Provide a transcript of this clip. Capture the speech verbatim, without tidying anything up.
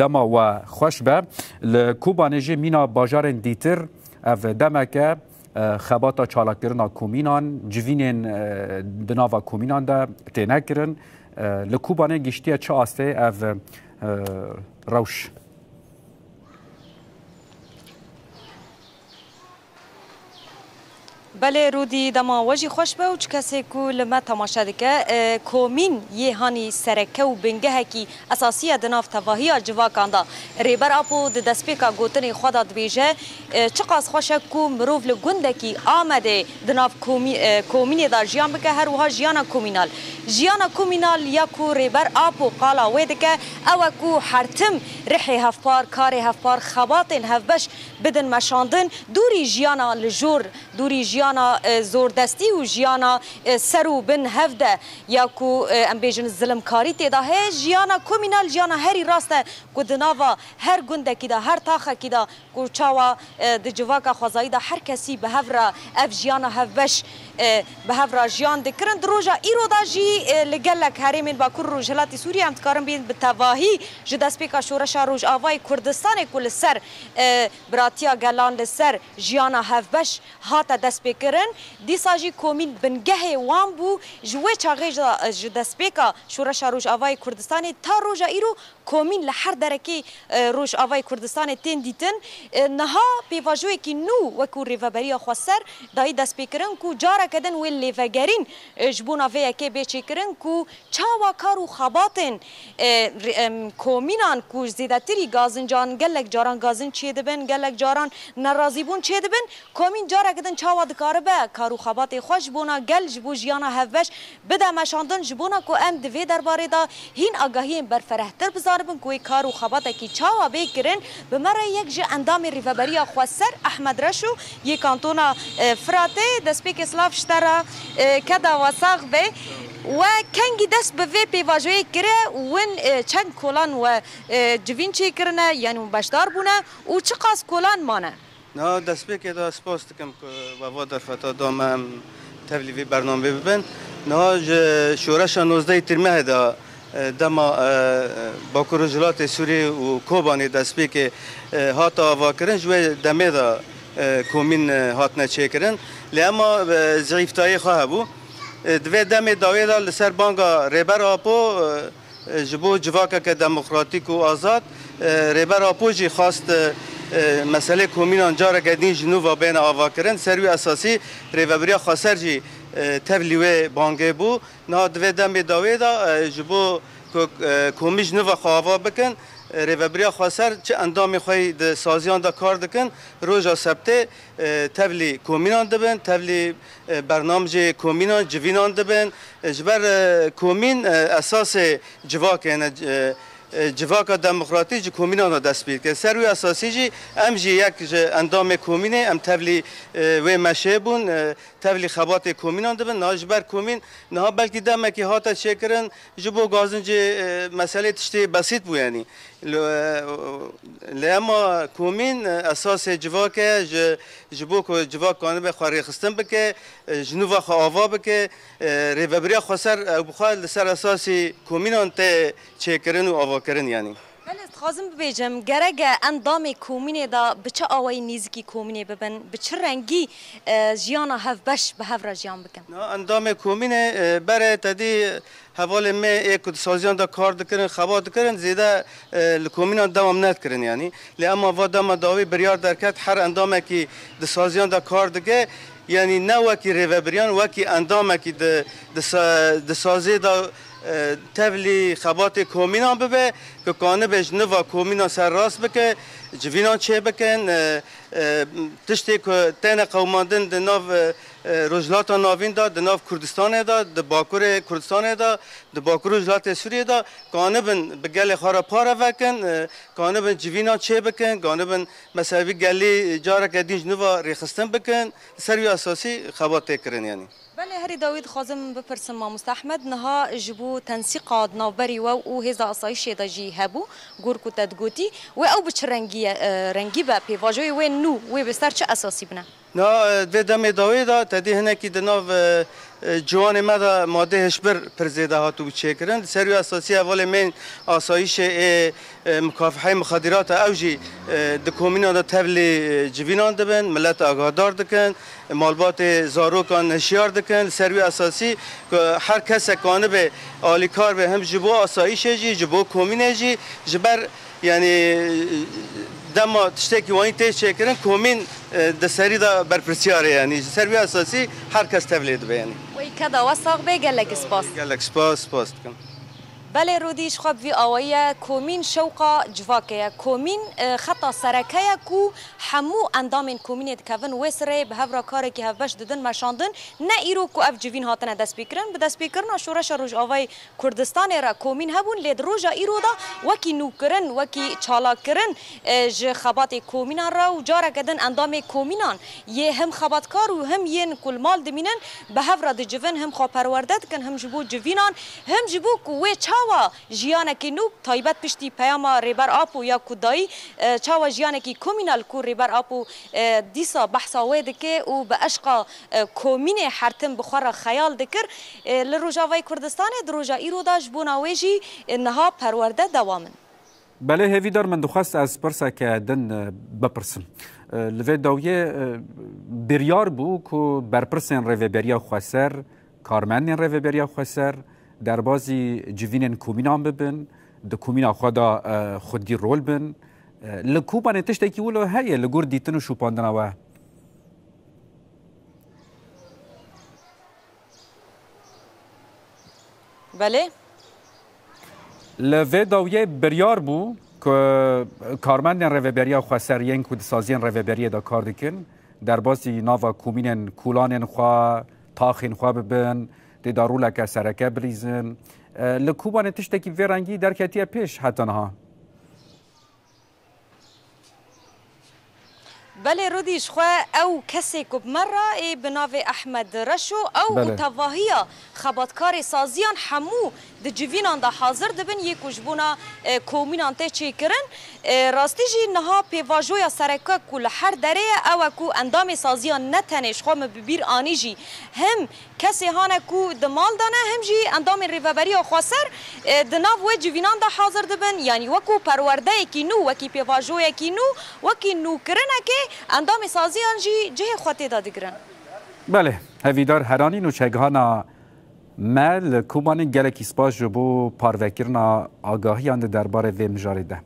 Dema we xweş be. Li Kobanê jî mîna bajarên dîtir ev demeke, e, xebata çalakirina komînan, civînên, e, di nava komînan de têne kirin. E, li Kobanê giştiye çi astê ev, e, rewş? Belê Rûdî, dema we jî xweş be û çi kesê ku li me temaşe dike, e, komîn yê hanî sereke û bingehekî esasî ye di nav tevahiya civakan de. Rêber Apo di destpêka gotinê xwe de dibêje, e, çiqas xweş e ku mirov li gundekî Amedê di nav komî-, e, komînê de jiyan bike, her wiha jiyana komînal. Jiyana komînal ya ku Rêber Apo qala wê dike, ew e ku her tim rihê hevpar, karê hevpar, xebatên hevbeş bidin meşandin, dûrî jiyana li jor, dûrî jiyana, e, zordestî û jiyana, e, ser û bin hev de ya ku, e, em bêjin zilimkarî tê de heye, jiyana komînal jiyana herî rast e ku di nava her gundekî de, her taxekî de ku çawa, e, di civaka xwezayî de her kesî bi hev re ev jiyana hevbeş, e, bi hev re jiyan dikirin. Di roja îro de jî, e, li gelek herêmên Bakur û Rojhilatê Sûriyê em dikarin bînin bi tevahî ji destpêka Şoreşa Rojavayê Kurdistanê ku li ser, e, biratiya gelan, li ser jiyana hevbeş hate destpêkirin. Dîsa jî komîn bingehê wan bû. Ji wê çaxê ji, ji destpêka Şoreşa Rojavayê Kurdistanê ta roja îro komîn li her derekê, e, Rojavayê Kurdistanê tên dîtin. E, niha pêvajoyekî nû wekû Rêveberiya Xweser dayî destpêkirin ku careke din wê lêvegerîn, e, ji bona vê yekê bê çêkirin ku çawa kar û xebatên, e, rê-, em, komînan ku zêdetirî gazincan, gelek caran gazin çêdibin, gelek caran nerazîbûn çêdibin, komîn careke din çawa dikaribe kar û xebatê xwe ji bona gel, ji bo jiyana hevbeş bide meşandin, ji bona ku em di vê derbarê de hîn agahiyên berferehtir bizanibin ku wê kar û xebatekî çawa bê kirin, bi me re yek ji endamên Rêveberiya Xweser Ehmed Reşo yê Kantona, e, Firatê. Destpêkê silav ji te re, e, keda we sax be. We kengî dest bi vê pêvajoyê kire, win, e, çend kolan we, e, civîn çêkirine, yanî hûn beşdar bûne û çiqas kolan mane? Niha destpêkê de spas dikim ku we va derfeta da me em tevlî vê bernameyê bibin. Niha ji şoreşa nozdehê Tîrmehê de, e, dema, e, Bakur Rojhilatê Sûriyê û Kobanê destpêkê, e, hate avakirin, ji wê demê de, e, komîn, e, hatine çêkirin. Lê ema, e, zîftayê xwe hebû. E, di vê demê dawê de li ser banga Rêber Apo, e, e, ji bo civakeke demokratîk û azad, e, Rêber Apo jî xwest, e, e, meselê komînan careke din ji nû ve bêne avakirin. Ser wî esasî Rêveberiya Xweser jî, e, tevlî wê bangê bû. Niha di vê demê dawê de, e, ji bo ku, e, komî ji nû ve xwe ava bikin, e, Rêveberiya Xweser çi endamê xwe yî di saziyan de kar dikin, roja sebtê, e, tevlî komînan dibin, tevlî, e, bernamijê komînan, civînan dibin. E, ji ber, e, komîn, e, esasê civakê ne, e, e, civaka demokratîk ji komînan de dest pê dike. Ser wî esasî jî em jî yek ji endamê komînê, em tevlî, e, wê meşê bûn, e, tevlî xebatê komînan dibin. Niha ji ber komîn, niha belkî demekî hate çêkirin, ji bo gazincê, e, meselê tiştê besît bû, yanî. Li, e, lê ema komîn, e, esasê civak e, ji, ji bo ku civak kanibe xwe rêxistin bike, e, ji nû ve xwe ava bike, e, Rêveberiya Xweser ew bi xwe li ser esasî komînan tê çêkirin û avakirin, yanî. Belê, ez dixwazim bibêjim, gerek e endamê komînê de bi çi awayî nêzîkî komînê bibin, bi çi rengî, e, jiyana hevbeş bi hev re jiyan bikin? Na, endamê komînê, e, berê te dî hevalên me ê ku di saziyan de kar dikirin, xebat dikirin, zêde, e, li komînan dewam nedikirin, yanî. Lê ema va dema dawî biryar derket, her endamekî di saziyan de kar dike, yanî ne wekî rêvebiriyan, wekî endamekî di, di sa-, di sazê de, e, tevlî xebatê komînan bibe, ku kanibe ji nû ve komînan serrast bike, civînan çêbikin, e, e, tiştê ku têne qewimandin di nav, e, e, Rojhilata Navîn de, di nav Kurdistanê de, di Bakurê Kurdistanê de, di Bakur Rojhilatê Sûriyê de, kanibin bi gelê xwe re pare vekin, e, kanibin civînan çêbikin, kanibin mesela vî gelî careke din ji nû ve rêxistin bikin, li ser wî esasî xebat tê kirin, yanî. Belê, her Dawî dixwazim bipirsim, mamoste Ehmed, niha ji bo tensîqa di navberî we û hêza asayîşê de jî hebû, gor ku te digotî, wê ew bi çi rengî ye, e, rengî be, pêvajoyê wê nû, wê bi ser çi esasî bine? Na, e, vê demê dawê de te dî hinekî di nav, e, e, ciwanê me de madê hişbir pir zêde hatibû çêkirin. Di ser wî esasî hevalê me yên asayîşê ê, e, mukafeheyê mixadirata ew jî, e, di komîna de tevlî, e, civînan dibin, millet agahdar dikin, malbatê zarokan hişyar dikin. Li ser wî esasî ku her kesek kanibe alîkar be, hem ji bo asayîşê jî, ji bo komînê jî, ji ber, yanî, dema tiştekî wanî tê çêkirin, komîn, e, di serî de berpirsiyar e, yanî ji ser wî esasî her kes tevlê dibe, yanî. Wey keda we sax be, gelek spas. Gelek spas, spas dikim. Belê Rûdî, ji xwe bi vî awayî ye, komîn şewqa civakê ye. Komîn, e, xeta sereke ye ku hemû endamên komînê dikevin wê sirê, bi hev re karekî hevbeş didin meşandin. Ne îro ku ev civîn hatine destpêkirin, bi destpêkirina Şoreşa Rojavayê Kurdistanê re komîn hebûn, lê di roja îro de wekî nûkirin, wekî çalakkirin, e, ji xebatê komînan re û careke din endamê komînan yê him xebatkar û him yên ku li mal dimînin, bi hev re dicivin, him xwe perwerde dikin, him ji bo civînan, him ji bo ku wê çawa jiyanekî nû, taybet piştî peyama Rêber Apo ya ku dayî, e, çawa jiyanekî komînal ku Rêber Apo, e, dîsa behsa wê dike û bi eşqa, e, komînê her tim bi xwe re xeyal dikir. E, li Rojavayê Kurdistanê di roja îro de ji bona wê jî, e, niha perwerde dewam in. Belê hêvîdar, min dixwest ez pirseke din, e, bipirsim. E, li vê dawiyê, e, biryar bû ku berpirsên Rêveberiya Xweser, karmendên Rêveberiya Xweser derbazî civînên komînan bibin, di komîna xwe de, e, xwedî rol bin. E, li Kobanê tiştekî wilo heye li gor dîtin û şopandina we? Belê. Li vê dawiyê biryar bû ku karmendên Rêveberiya Xweser yên ku di saziyên rêveberiyê de kar dikin, derbasî nava komînên kolanên xwe, taxên xwe bibin, tê de roleke sereke bilîzin. E, li Kobanê tiştekî vê rengî derketiye pêş heta niha? Belê Rûdî, ji xwe ew kesê ku bi me re ê bi navê Ehmed Reşo, ew Belê. û tevahiya xebatkarê saziyan hemû di civînan de hazir dibin, yê ku ji bona, e, komînan tê çêkirin. E, rastî jî niha pêvajoya sereke ku li her derê ye, ew e ku endamê saziyan ne tenê ji xwe min bi bîr anî jî, him kesê hane ku di mal de ne, him jî endamên Rêveberiya Xweser, e, di nav wê civînan de hazir dibin, yanî wekû perwerdeyekî nû, wekî pêvajoyekî nû, wekî nûkirinekê endamê saziyan jî cihê xwe tê de digirin. Belê, hevîdar Heranî, nûçegihana me li Kobanê, gelekî spas ji bo parvekirina agahiyan di derbarê vê mijarê de.